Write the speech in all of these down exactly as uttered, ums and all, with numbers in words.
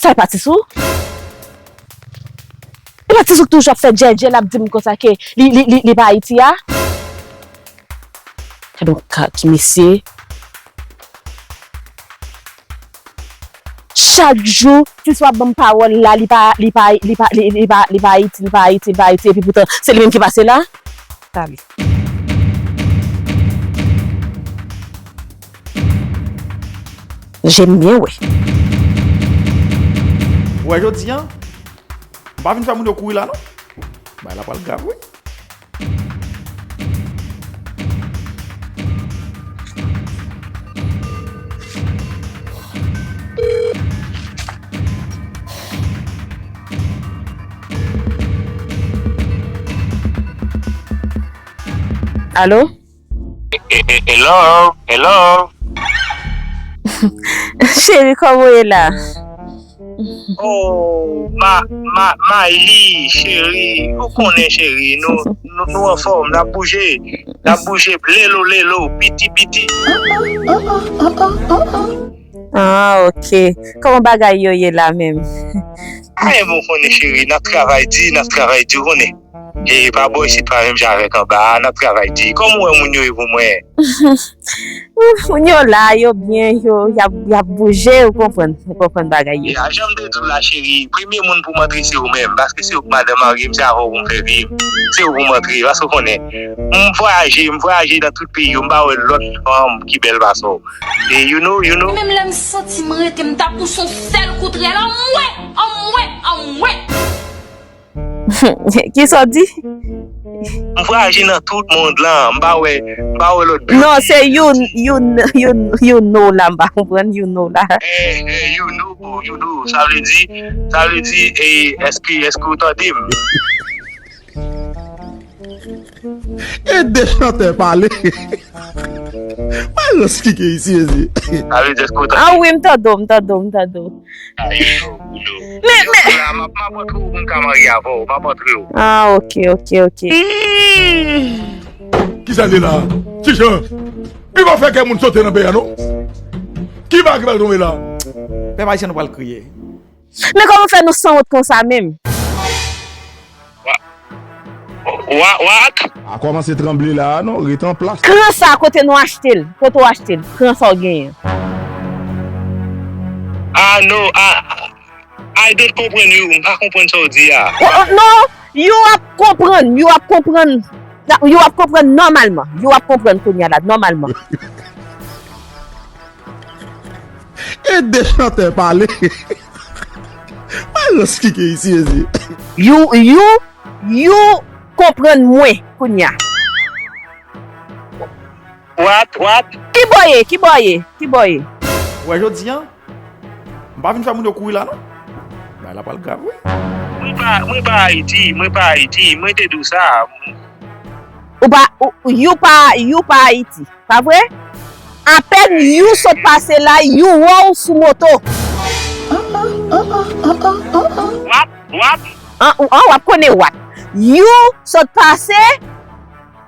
Sa e pa Tisou? E pa Tisou ki toujou ap fè djèdjè, l ap di m konsa ke li, li, li, li pa Ayiti a? Gad yon ka ki mesye. Chak jou, Tisou ap ban m pawòl la, li pa, li pa, li pa, li, li pa, li pa Ayiti, li pa Ayiti, li pa Ayiti, epi poutan, se li menm ki pase la. Talè. J'aime bien, wè. Ou wè jodi a, m pa vin fè moun yo kouri la, non. Bagay la pral grav, wi. Alo? E, e, e, hello, hello. Cheri, kòman w ye la? Oh, ma, ma, Mayli, cheri, ou konnen, cheri, nou, nou, nou anfòm, n ap bouje, n ap bouje, lelo, lelo, piti, piti. Ah, ok. Kòman bagay yo ye la menm? Ay, bon, konnen, cheri, n ap travay di, n ap travay di, ou konnen. E pa bò isit pa menm jan avèk anba a, n ap travay di. Kòman w wè moun yo ye pou mwen? Moun yo la, yo byen, yo, y ap, y ap bouje, ou konprann, ou konprann bagay yo. Ya, jan m te di w la, cheri, premye moun pou m antre se ou menm, paske se ou k madanm marye m, se avè w pou m fè vi m. Se ou pou m antre, paske ou konnen. M vwayaje, m vwayaje nan tout peyi yo, m pa wè lòt fanm ki bèl pase w. E you know, you know. Menm lè m santi m rete, m ta pou s on sèl kout rèl, anmwe, anmwe, anmwe. Kisa w di? M vwayaje nan tout mond lan, m pa wè, m pa wè lòt beauty. Non, se you, you, you, you know la, m pa konprann you know la. Eh, eh, you know, you know, sa vle di, sa vle di, eh, èske, èske w tande m? E de chantè pale. Mwen rans ki gen isi, ezi. Sa vle di èske w tande? Ah wi, m tande w, m tande w, m tande w. Ah, you know, you know. Men, men. M ap, m ap antre w pou m ka marye avè w, m ap antre w. Ah, ok, ok, ok. Kisa l ye la? Ti Jan, li pa fè kè moun sote nan peyi a, non? Ki bagay ki pral tonbe la? Pèp Ayisyen, nou pral kriye. Men kòman fè nou sanwont konsa menm? Wa-, wa-, what? A kòmanse tranble la a non, ret an plas. Kran sa kote nou achte l? Kote w achte l? Kran sa w genyen? Ah, no, I, I don't comprehend you. M pa konprann sa w di a. Oh, oh, non, you ap konprann, you ap konprann. You ap konprann nòmalman. You ap konprann kounye a la, nòmalman. E de chantè pale. Mwen rans ki gen isi, ezi. You, you, you konprann mwen kounya. What, what? Ki bò ye, ki bò ye, ki bò ye? Ou wè jodi a, m pa vin fè moun yo kouri la non. Bagay la pral grav wi. Mwen pa, mwen pa Ayiti, mwen pa Ayiti, mwen te di w sa. Ou pa, ou, you pa, you pa Ayiti. Pa vre? Apèn you sot pase la, you wè w sou moto. What? What? An, ou, an, w ap konnen what. You sot pase,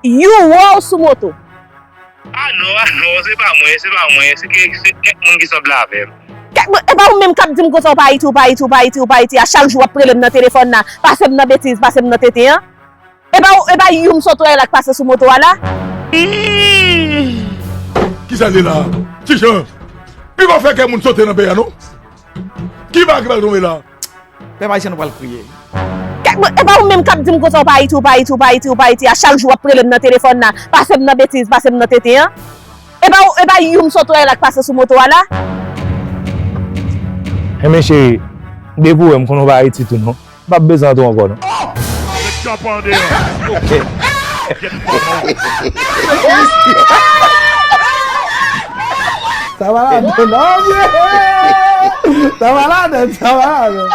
you wè w sou moto. Ah non, ah non, se pa mwen, se pa mwen, se ke, se kèk moun ki sanble avè m. Kèk moun, e pa ou menm k ap di m konsa ou pa Ayiti, ou pa Ayiti, ou pa Ayiti, ou pa Ayiti, a chak jou w ap rele m nan telefòn nan, pase m nan betiz, pase m nan tenten an. E pa, e pa you m sot wè la k pase sou moto a la? Kisa l ye la? Ti Jan, li pa fè kè moun sote nan peyi a non. Ki bagay ki pral tonbe la? Pèp ayisyen nou pral kriye. Kèk moun, e pa ou menm k ap di m konsa ou pa Ayiti, ou pa Ayiti, ou pa Ayiti, ou pa Ayiti, a chak jou w ap rele m nan telefòn nan, pase m nan betiz, pase m nan tenten an. E pa ou, e pa you m sot wè la k pase sou moto a la? Enben cheri, depi w wè m konnen w pa Ayiti tou non. M p ap bezwen antre ankò non. Oh! Met chòp an deyò. Sa va ladan non, vye. Sa va ladan, sa va ladan.